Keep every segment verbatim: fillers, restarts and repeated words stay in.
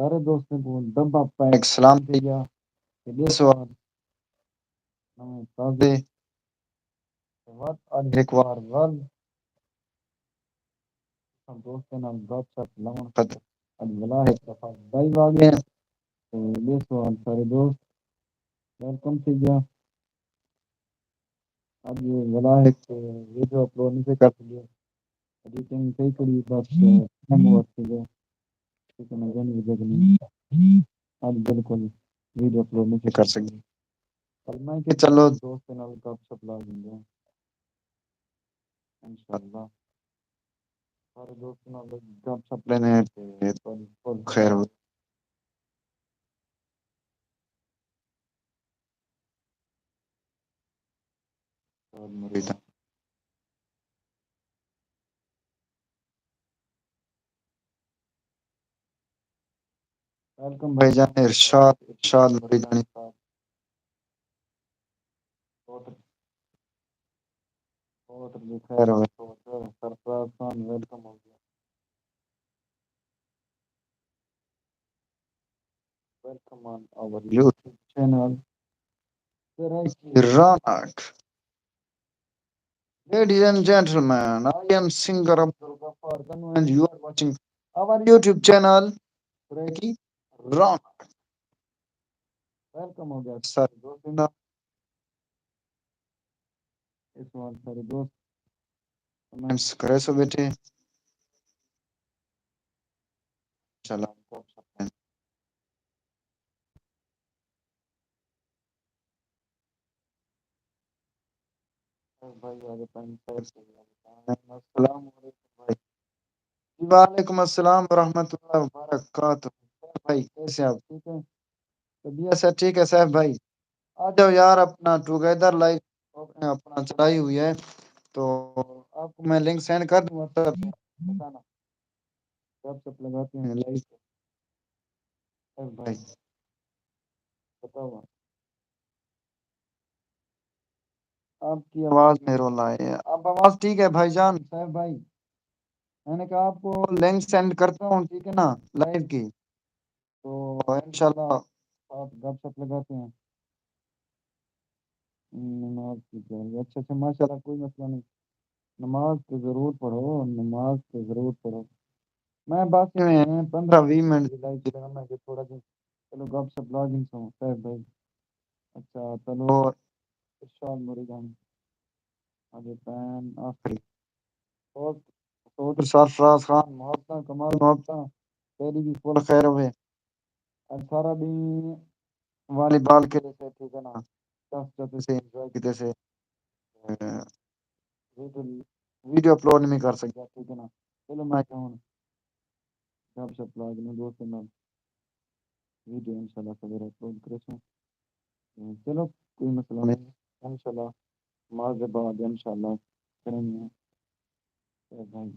سارے دوستیں کوں دبا پیک سلام تھئی ڳیا۔ تے ݙیسو آ نویں تازے تے وت اڄ ہک وار ول اساں دوستیں نال گپ شپ لاوݨ خاطر اڄ ولا ہک دفعہ لائیو آ ڳئے ہیں۔ تے ݙیسو آ سارے دوست ویلکم تھئی ڳیا۔ اڄ ولا ہک ویڈیو اپلوڈ نہیں کر سڳے۔ ایڈیٹنگ کئی کڑی بس ٹائم اوور تھی ڳیا۔ ٹھیک ہے، میں جلدی جلدی اڄ بالکل ویڈیو اپلوڈ نہیں کر سڳے۔ پر میں کہ چلو دوستیں نال گپ شپ لا گھندے ہیں۔ انشاءاللہ سارے دوستیں نال گپ شپ لینے ہیں تے تہاݙی فل خیر ہو۔ ویلکم بھائی جان ارشاد، ارشاد مریدانی صاحب۔ بہت، بہت جی خیر ہوئے، بہت سرفراز خان ویلکم ہو ڳیا۔ Welcome on our YouTube channel. Saraiki Ronak. Ladies and gentlemen, I am singer Abdul Ghaffar Ganu and you are watching our YouTube channel, Saraiki Ronak. ویلکم ہو ڳیا سارے دوستیں دا۔ اس وقت سارے دوست کمنٹس کرے سو بیٹھے۔ انشاءاللہ ہم کر سکتے ہیں۔ بھائی آگے پہنچ۔ السلام علیکم بھائی۔ جی وعلیکم السلام ورحمۃ اللہ وبرکاتہ۔ بھائی کیسے آپ؟ ٹھیک ہے؟ طبیعت سے ٹھیک ہے سیف بھائی؟ آ جاؤ یار، اپنا ٹوگیدر لائیو اپنا چلائی ہوئی ہے، تو آپ کو میں لنک سینڈ کر دوں WhatsApp پہ۔ بتانا، گپ شپ لگاتے ہیں لائیو پہ۔ سیف بھائی بتاؤ۔ آپ کی آواز میں رولا ہے۔ اب آواز ٹھیک ہے بھائی جان، سیف بھائی؟ میں نے کہا آپ کو لنک سینڈ کرتا ہوں، ٹھیک ہے نا، لائیو کی۔ تو انشاءاللہ آپ گپ شپ لگاتے ہیں۔ نماز کی تیاری۔ اچھا اچھا، ماشاءاللہ، کوئی مسئلہ نہیں۔ نماز تو ضرور پڑھو، نماز تو ضرور پڑھو۔ میں بس ایویں پندرہ ویہہ منٹ دی لائیو چلنا، میں کہ تھوڑا جہا چلو گپ شپ لا گھنسوں سیف بھائی۔ اچھا چلو، ارشاد مریدانی۔ اڄ پین آخری۔ سوت، سوت سرفراز خان، محبتاں کمال محبتاں، تیݙی وی فل خیر ہووے۔ اڄ سارا ݙینہہ والی بال کھیݙے سے، ٹھیک ہے نا، چس چتے سے، انجوائے کیتے سے۔ ویڈیو، ویڈیو اپلوڈ نہیں کر سڳیا، ٹھیک ہے نا۔ چلو میں کہوں گپ شپ لا کے دوستوں نال ویڈیو انشاءاللہ سویرے اپلوڈ کریسوں۔ چلو، کوئی مسئلہ نہیں، انشاءاللہ نماز دے بعد انشاءاللہ کریں گے۔ اے بھائی،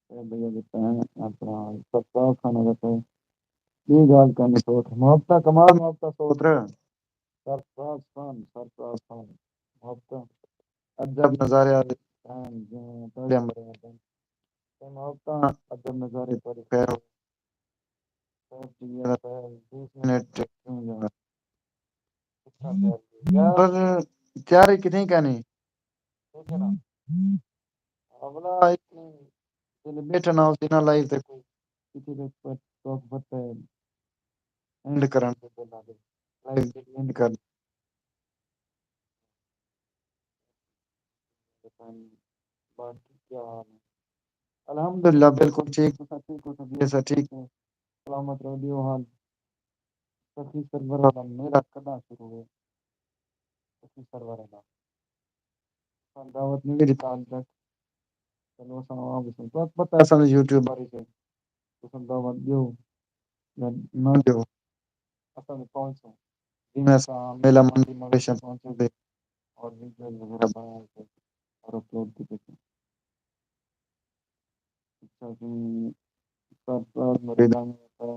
اے بھائی، اڄ پین اپنا سرفراز خان دا پین۔ ٻئی ڳالھ کائنی سوتر۔ محبتاں کمال محبتاں سوتر۔ سرفراز خان، سرفراز خان۔ محبتاں عجب نظارے آلے پین، جیویں تاڑیاں مریاں پین۔ تے محبتاں عجب نظارے تیݙی خیر ہو۔ سیف جی، یار، بیس منٹ کیوں یار؟ یار، تیاری کتنی کرنی؟ ٹھیک ہے نا؟ اولا اتنی دل بیٹھا نہ ہوسی نا لائیو تے کوئی۔ کسی دے پر توک پتہ ہے۔ اینڈ کرݨ تے پہلا دے۔ لائیو تے اینڈ کر۔ باقی کیا حال ہے؟ الحمدللہ، بالکل ٹھیک، تساں ٹھیک ہو؟ طبیعت سا ٹھیک ہے؟ سلامت رہو، ݙیو حال۔ سخی سرور والا میلہ کݙاں شروع ہے؟ سخی سرور والا۔ اساں دعوت نہیں ݙتا حال تک۔ چلو، اساں آواں ݙسوں۔ تہاکوں پتہ ہے، اساں دے یوٹیوبر ہی سے۔ تساں دعوت ݙیو یا نہ ݙیو، اساں وی پہنچوں۔ جیویں اساں میلہ منڈی مویشیاں پہنچوں تے اور ویڈیوز وغیرہ بݨا کے اور اپلوڈ کیتے سے۔ اچھا جی، سرفراز مریدانی ہے،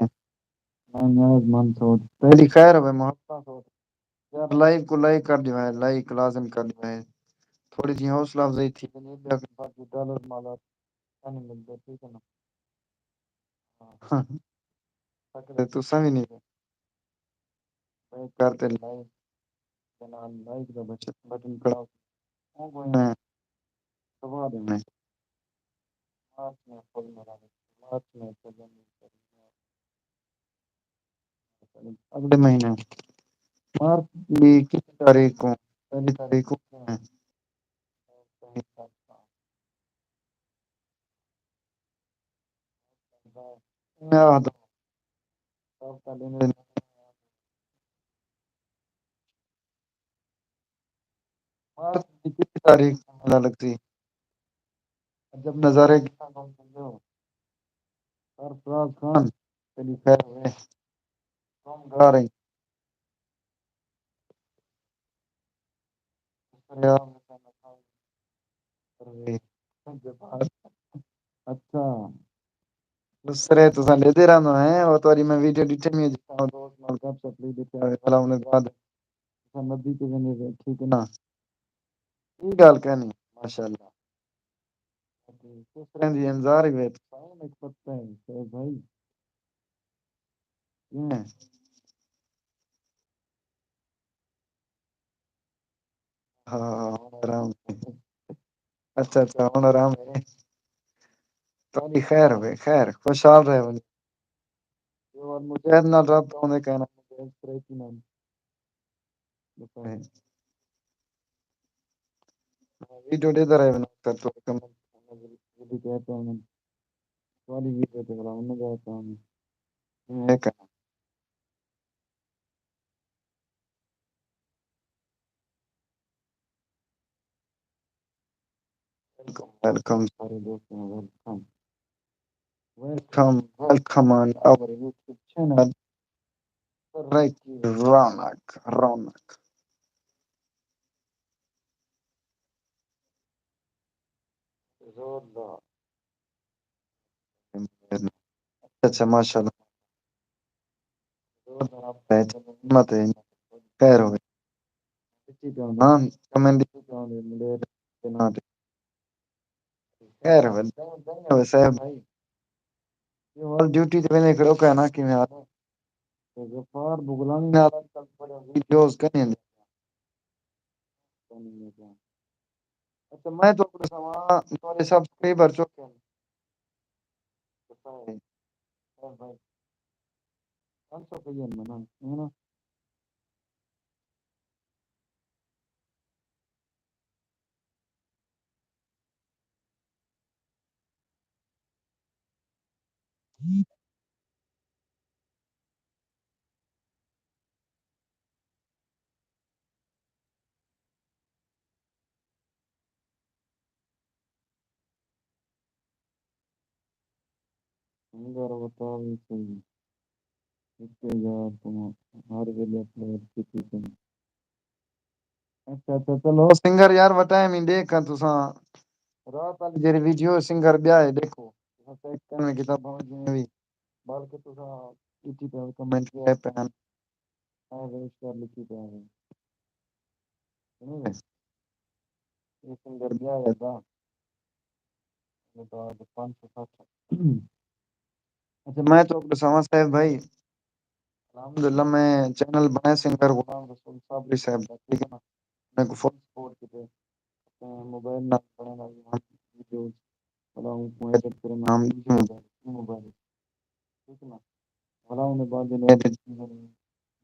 میں نیاز مند سوت۔ تیݙی خیر ہووے، محبتاں سوت۔ یار، لائیو کوں لائک کر ݙیوائے، لائک لازم کر ݙیوائے۔ تھوڑی جی حوصلہ افزائی تھی ونڄے، ٻیا کوئی باقی ڈالر مالر کائنی ملدے، ٹھیک ہے نا؟ ہاں۔ سکدے، تساں وی نہیں۔ بیک کر تے لائک دے نال لائک دا بچ-، بٹن کڑاؤ۔ اوں کو میں دبا دینے۔ مارچ میں فل ملا دے۔ مارچ میں فل ملا دے۔ اگلے مہینے مارچ دی کتنی تاریخ کو؟ پہلی تاریخ کو کیا ہے؟ میں آہدا۔ مارچ دی کتنی تاریخ کو میلہ لڳسی؟ عجب نظارے کتھاں گھم پھردے ہو۔ سرفراز خان، تیݙی خیر ہوئے۔ تم گا رہی۔ اچھا۔ دوسرے تساں ݙیہدے رہندو ہیں، او تہاݙی میں ویڈیو ݙٹھے میں جتھاں دوست نال گپ شپ لئی ݙٹھے ہوئے، بھلا انہیں بعد تساں ندی تے ویندے پئے، ٹھیک ہے نا؟ اے ڳالھ کائنی، ماشاءاللہ۔ کس طرح دی انظار ہی وے، ساون ایک پتہ ہے، شعیب بھائی۔ کیوں ہے؟ ہاں، ہاں، ہاں، ہݨ آرام ہے۔ اچھا، اچھا، ہݨ آرام ہے۔ تہاݙی خیر ہوئے، خیر، خوشحال رہے ونڄو۔ جو مجاہد نال رابطہ ہوندے کائنا، مجاہد سرائیکی نال۔ ویڈیو ݙیہدا رہے ونڄو، کر تو کمنٹ، ویڈیو تے آتا ہوں۔ تہاݙی ویڈیو تے بلا انہاں دا آتا ہوں۔ میں کہاں۔ ویلکم، ویلکم سارے دوستوں، ویلکم۔ ویلکم، ویلکم آن آور یوٹیوب چینل سرائیکی رونق، رونق۔ زوردار۔ اچھا، اچھا، ماشاءاللہ۔ زوردار آپ ہے، چلو، ہمت ہے، خیر ہوئے۔ ہاں، کمنٹ۔ خیر ہوئے، دن، دن ہوئے صاحب بھائی۔ یہ ول ڈیوٹی تے ویندے کھڑو کہنا کیویں حال ہے؟ تے غفار بغلانی نال اڄ کل تھوڑے ویڈیوز کہیں دے۔ اچھا، میں تو اپنے سامان، تھوڑے سبسکرائبر چکے ہیں۔ پتہ ہے۔ اے بھائی، پنج سو پئی ہن منا، ہے نا؟ سنگر وٹا وی سہی، ہکے یار توں ہر ویلے اپلوڈ کیتی سن۔ اچھا، اچھا، چلو، سنگر یار وٹا ہے، میں ݙیکھاں تساں رات والی جیڑھی ویڈیو سنگر ٻیا ہے، ݙیکھو۔ تساں چیک کرݨ کیتا بھاویں جیویں وی، بلکہ تساں کیتی پئے ہو، کمنٹ کیتے پئے ہن۔ ہاں، ویش کر لکھی پیا ہے۔ سنو وے۔ یہ سنگر ٻیا ہے دا۔ یہ تو آج پانچ سو سٹھ۔ اچھا، میں تو ݙساواں صاحب بھائی، الحمدللہ میں چینل بݨائے سنگر غلام رسول صابری صاحب دا، ٹھیک ہے نا؟ میں کو فل سپورٹ کیتے۔ اپݨے موبائل نال بݨے نال ویڈیوز بھلا اوں کوں ایڈٹ کرے نام ݙیجو موبائل، ایں موبائل اچ، ٹھیک ہے نا؟ بھلا اوندے بعد جیڑھے ایڈٹ تھیندے نے،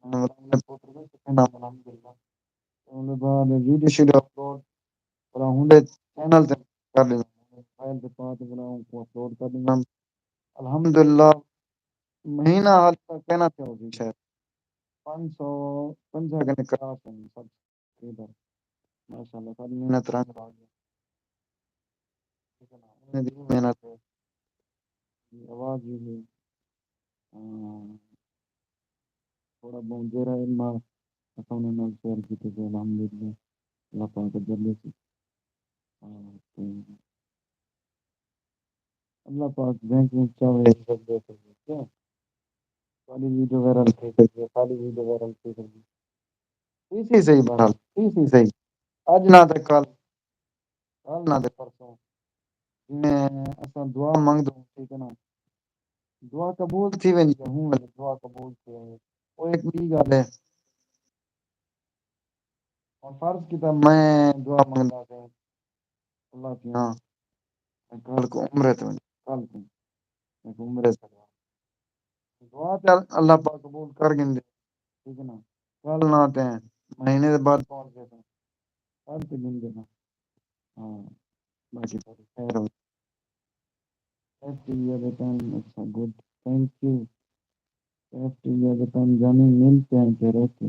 میں بھلا اوندے پتر وی سکھیندا ہاں، الحمدللہ۔ تے اوندے بعد ویڈیو شیڈیو اپلوڈ بھلا اوندے چینل تے کر ݙیندا ہاں، موبائل تے پا تے بھلا اوں کوں اپلوڈ کر ݙیندا ہاں۔ الحمدللہ، مہینہ حال تک کائنا تھیا ہوسی شاید، پنج سو پنجاہ کنے کراس ہن سب۔ ادھر۔ ماشاءاللہ، ساری محنت رنگ لا ڳئی۔ ٹھیک ہے نا؟ انہیں دی محنت ہے۔ آواز وی ہے۔ ہاں۔ تھوڑا بہت جیڑھا علم آ، اساں انہاں نال شیئر کیتے تے الحمدللہ، اللہ پاک اجر ݙیسی۔ ہاں، تے اللہ پاک جیں کوں چاہے رزق ݙے سڳدے، کیوں؟ تہاݙی ویڈیو وائرل تھی سڳدی ہے، ساݙی ویڈیو وائرل تھی سڳدی ہے۔ تھیسی صحیح بہرحال، تھیسی صحیح۔ اڄ نہ تے کل، کل نہ تے پرسوں۔ جیویں اساں دعا منگدوں، ٹھیک ہے نا؟ دعا قبول تھی ویندی ہے، ہوں ویلے دعا قبول تھی ویندی ہے۔ او ہک ٻئی ڳالھ ہے۔ ہݨ فرض کیتا میں دعا منگدا پیا اللہ کیاں، میں کل کوں عمرے تے ونڄاں، کل کوں میکوں عمرے تے ونڄاں۔ دعا تے اللہ پاک قبول کر گھندے، ٹھیک ہے نا؟ کل نہ تے مہینے دے بعد پہنچ ڳئے تاں کل تے گھندے نا۔ ہاں، باقی ساری خیر ہو۔ Left India دے پن، اچھا، گڈ، تھینک یو۔ Left India دے پن جانی، ملتے ہیں پھر، اوکے۔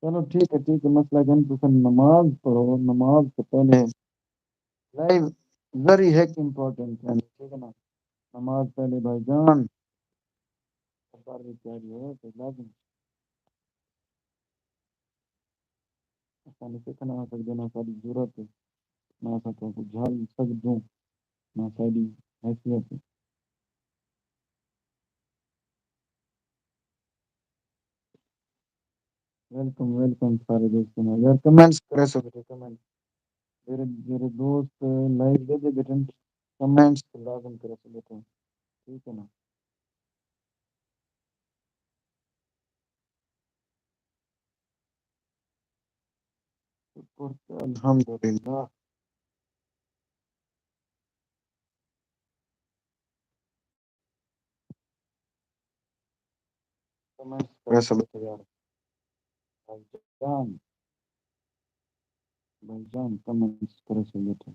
چلو ٹھیک ہے، ٹھیک ہے، مسئلہ کن تساں نماز پڑھو، نماز سے پہلے لائیو ذری ہک امپورٹنٹ ہے، ٹھیک ہے نا؟ نماز پہلے بھائی جان، خبر بھی کیا رہی ہے، تو لازم اساں نے سکھ نہ سڳدے، نہ ساݙی جرات ہے، نہ اساں تہاکوں جھل سڳدوں، نہ ساݙی حیثیت ہے۔ ویلکم، ویلکم سارے دوستوں نے۔ یار کمنٹس کریسو بیٹے، کمنٹ۔ جیڑھے، جیڑھے دوست لائیو ݙیہدے بیٹھن، کمنٹس لازم کریسو بیٹے۔ ٹھیک ہے نا؟ شکر تے الحمدللہ۔ کمنٹس کریسو بیٹے یار۔ بھائی جان، بھائی جان، کمنٹس کریسو بیٹے۔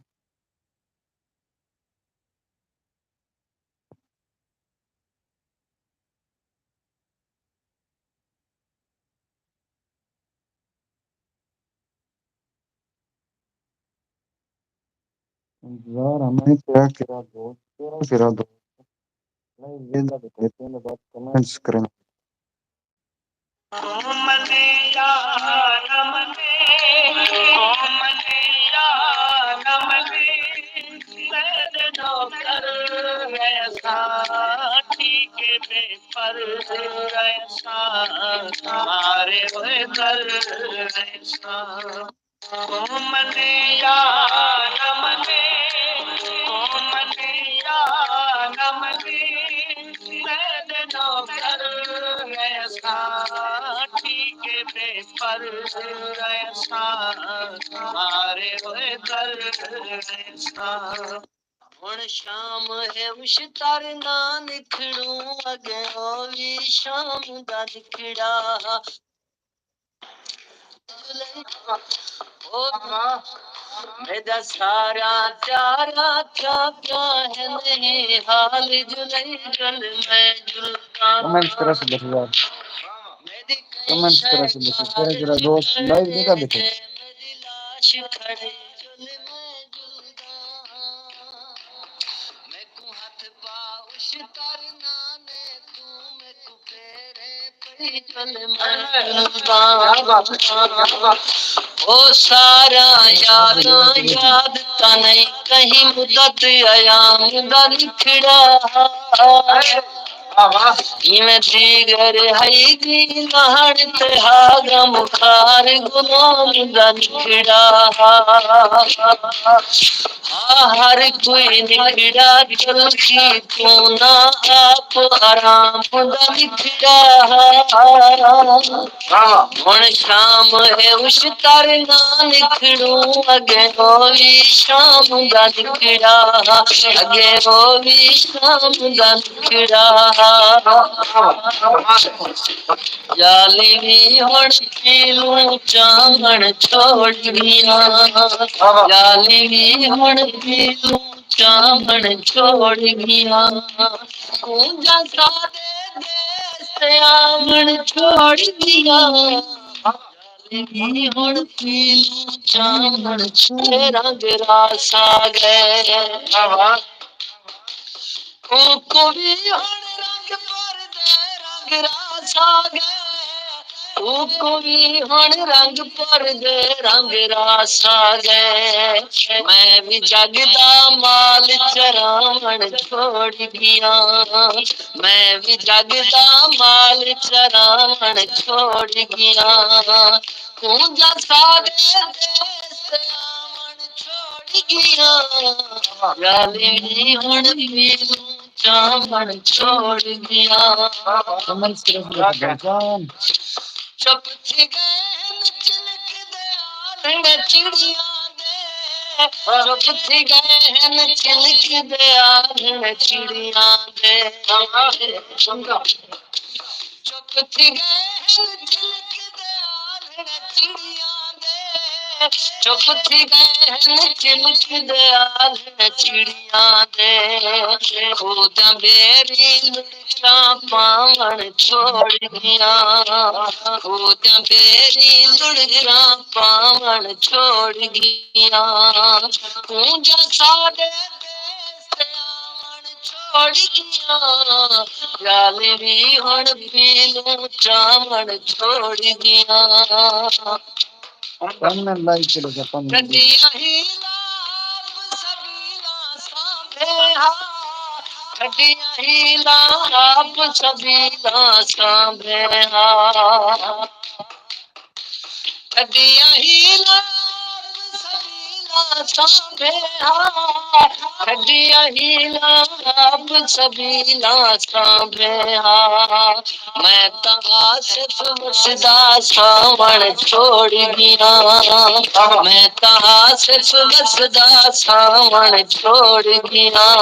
انتظار ہمیں کیا کرا دوست، کیڑھا کرا دوست؟ نہیں، ویندا پیا، تین بعد کمنٹس کریں۔ ہݨ شام ہے، اشتر نہ نکھڑوں، اڳے او وی شام دا نکھڑا ہا۔ او میݙا سارا پیارا تھیا پیا ہے، نہیں حال جلئی جل میں جلداں۔ کمنٹس کریسو بیٹے یار۔ میݙی کمنٹس کریسو بیٹے، کیڑھا کیڑھا دوست لائیو ݙیہدا بیٹھے۔ میݙی لاش کھڑی جل میں جلداں۔ میکوں ہتھ پا اشتر نانے، توں میکوں پھیرے پئی جل میں جلداں۔ او سارا یاداں یاد تاں نہیں، کہیں مدت ایام دا نکھڑا ہا۔ ایویں دیگر ہئی دی لہݨ تے ہا، غم خار غلام دا نکھڑا ہا۔ ہا، ہر کوئی نکھڑا تلخی توں نہ، آپ آرام دا نکھڑا ہا۔ ہݨ شام ہے، اشتر نہ نکھڑوں، اڳے او وی شام دا نکھڑا ہا، اڳے او وی شام دا نکھڑا ہا۔ ڄالی وی ہݨ پیلوں چاوݨ چھوڑ ڳیاں، ڄالی وی ہݨ پیلوں چاوݨ چھوڑ ڳیاں، کونجاں ساݙے دیس تے آوݨ چھوڑ ڳیاں۔ ڄالی وی ہݨ پیلوں چاوݨ چھوڑ، رنگ راس آ ڳئے۔ اوکوں وی ہݨ رنگ پردے رنگ راس آ ڳئے، اوکوں وی ہݨ رنگ پردے رنگ راس آ ڳئے۔ میں وی جڳ دا مال چراوݨ چھوڑ ڳیاں، میں وی جڳ دا مال چراوݨ چھوڑ ڳیاں۔ کونجاں ساݙے دیس تے آوݨ چھوڑ ڳیاں، ڄالی وی ہݨ پیلوں چاوݨ چھوڑ ڳیاں۔ امن صرف جان۔ چپ تھی ڳئے ہن چلک دے آلھݨے چڑیاں دے۔ چپ تھی ڳئے ہن چلک دے آلھݨے چڑیاں دے۔ چپ تھی ڳئے ہن چلک دے آلھݨے چڑیاں دے۔ چپ تھی ڳئے ہن چلک دے آلھݨے چڑیاں دے۔ خوداں ٻیری لڑکاں پاوݨ چھوڑ ڳیاں۔ خوداں ٻیری لڑکاں پاوݨ چھوڑ ڳیاں۔ کونجاں ساݙے دیس تے آوݨ چھوڑ ڳیاں۔ ڄالیں وی ہݨ پیلوں چاوݨ چھوڑ ڳیاں۔ پن میں لائی چلے گا، پن میں۔ ٹھڈیاں ہی لاپ سبیلاں سانبھے ہا۔ ٹھڈیاں ہی لاپ سبیلاں سانبھے ہا۔ ٹھڈیاں ہی لاپ سبیلاں سانبھے ہا۔ ٹھڈیاں ہی لاپ سبیلاں سانبھے ہا۔ میں تاں آصف وسدا ساوݨ چھوڑ ڳیاں۔ میں تاں آصف وسدا ساوݨ چھوڑ ڳیاں۔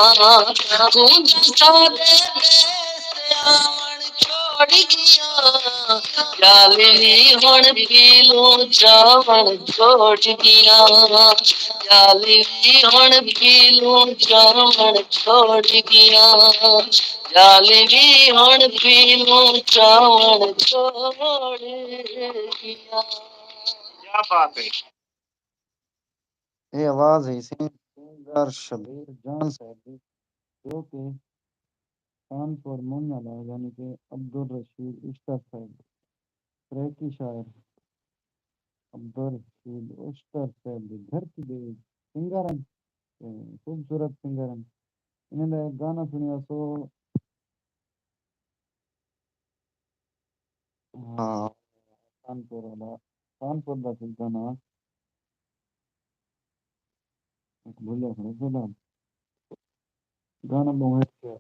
کونجاں ساݙے دیس تے آوݨ چھوڑ ڳیاں۔ ڄالیں وی ہݨ پیلوں چاوݨ چھوڑ ڳیاں۔ ڄالیں وی ہݨ پیلوں چاوݨ چھوڑ ڳیاں۔ ڄالیں وی ہݨ پیلوں چاوݨ چھوڑ ڳیاں۔ کیا بات ہے۔ اے آواز ہئی سئیں سنگر شبیر جان صاحب دی، جو کہ خان پور مونجھ آلا، یعنی کہ عبدالرشید اشتر صاحب، سرائیکی شاعر عبدالرشید اشتر صاحب دی دھرتی دے سنگر ہن، تے خوبصورت سنگر ہن۔ انہاں دا ہک گانا سݨیا سو۔ ہاں، خان پور والا، خان پور دا کوئی گانا، ہک بھلیا کھڑا سݙا۔ گانا ٻہوں ہٹ کیا۔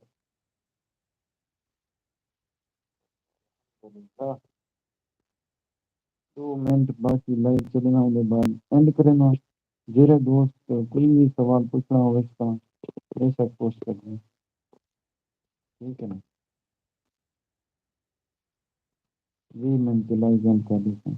ݙو منٹ باقی لائیو چلݨا، اوندے بعد اینڈ کرینداں۔ جیڑھے دوست کوئی وی سوال پچھݨا ہووے تاں بے شک پچھ سڳدے۔ ٹھیک ہے نا؟ ویہہ منٹ تے لائیو اینڈ کر ݙیساں۔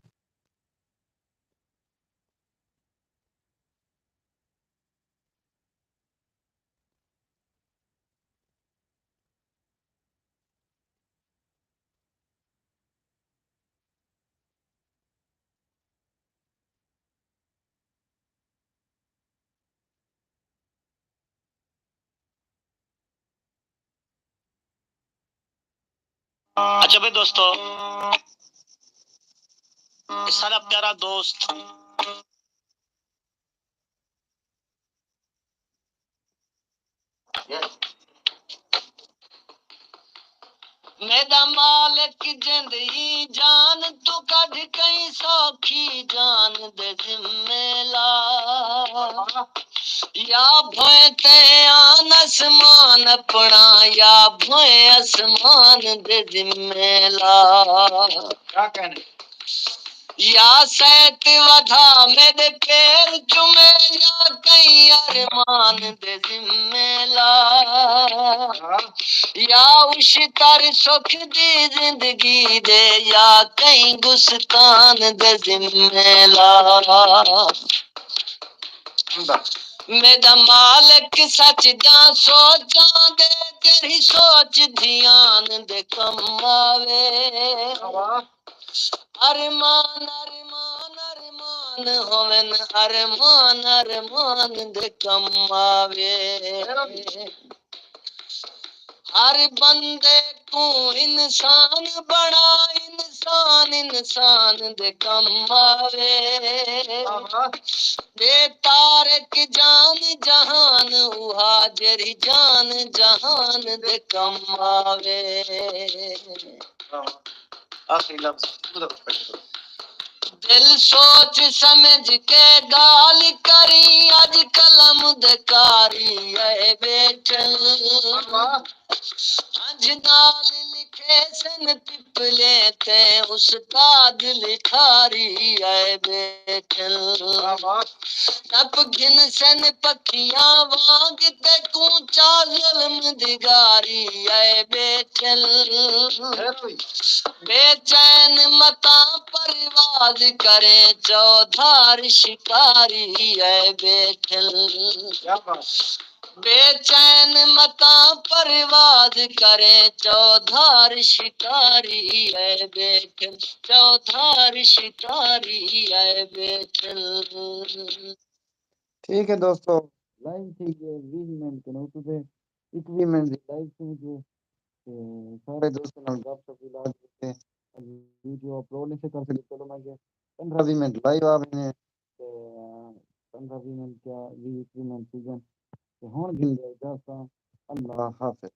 اچھا بھئی دوستو، اے ساݙا پیارا دوست میݙا مالک جیندی جان توں کڈھ کہیں سوکھی جان دے ذمے لا۔ یا بھوئیں تے آن اسمان اپݨا، یا بھوئیں اسمان دے ذمے لا۔ کیا کہنے؟ یا سیت ودھا میݙے پیر چومے، یا کہیں ارمان دے ذمے لا۔ یا اشتر سکھ دی زندگی دے، یا کہیں گستان دے ذمے لا۔ میݙا مالک سچ ڄاݨ سوچاں دے، جیڑھی سوچ دھیان دے کم آوے۔ ارمان، ارمان، ارمان ہوون، ارمان، ارمان دے کم آوے۔ ہر بندے کوں انسان بݨا، انسان انسان دے کم آوے۔ تے طارق جان جہان اوہا، جیڑھی جان جہان دے کم آوے۔ آخری لفظ۔ دل سوچ سمجھ کے ڳالھ کریں، اڄ قلم دے قاری آئے ٻیٹھن۔ ہنج نال لکھے سن پپلے تے استاد لکھاری آئے ٻیٹھن۔ ٹپ گھن سن پکھیاں وانگ تے کوں چا ظلم دی ڳاری آئے ٻیٹھن۔ بے چین متاں پرواز کریں چودھار شکاری آئے ٻیٹھن۔ بے چین متاں پرواز کریں چودھار شکاری آئے ٻیٹھن۔ چودھار شکاری آئے ٻیٹھن۔ ٹھیک ہے دوستو، لائیو تھی ڳئے ویہہ منٹ کنوں تے اکویہہ منٹ دی لائیو تھی ڳئے۔ تے سارے دوستاں نال گپ شپ وی لا ݙتے۔ اڄ ویڈیو اپلوڈ نہیں کر سڳے، چلو میں کہ پندرہ ویہہ منٹ لائیو آ ویندے تے پندرہ ویہہ منٹ کیا ویہہ اکویہہ منٹ تھی ڳئے۔ تے ہݨ گھن ڳئے اجازت، اللہ حافظ۔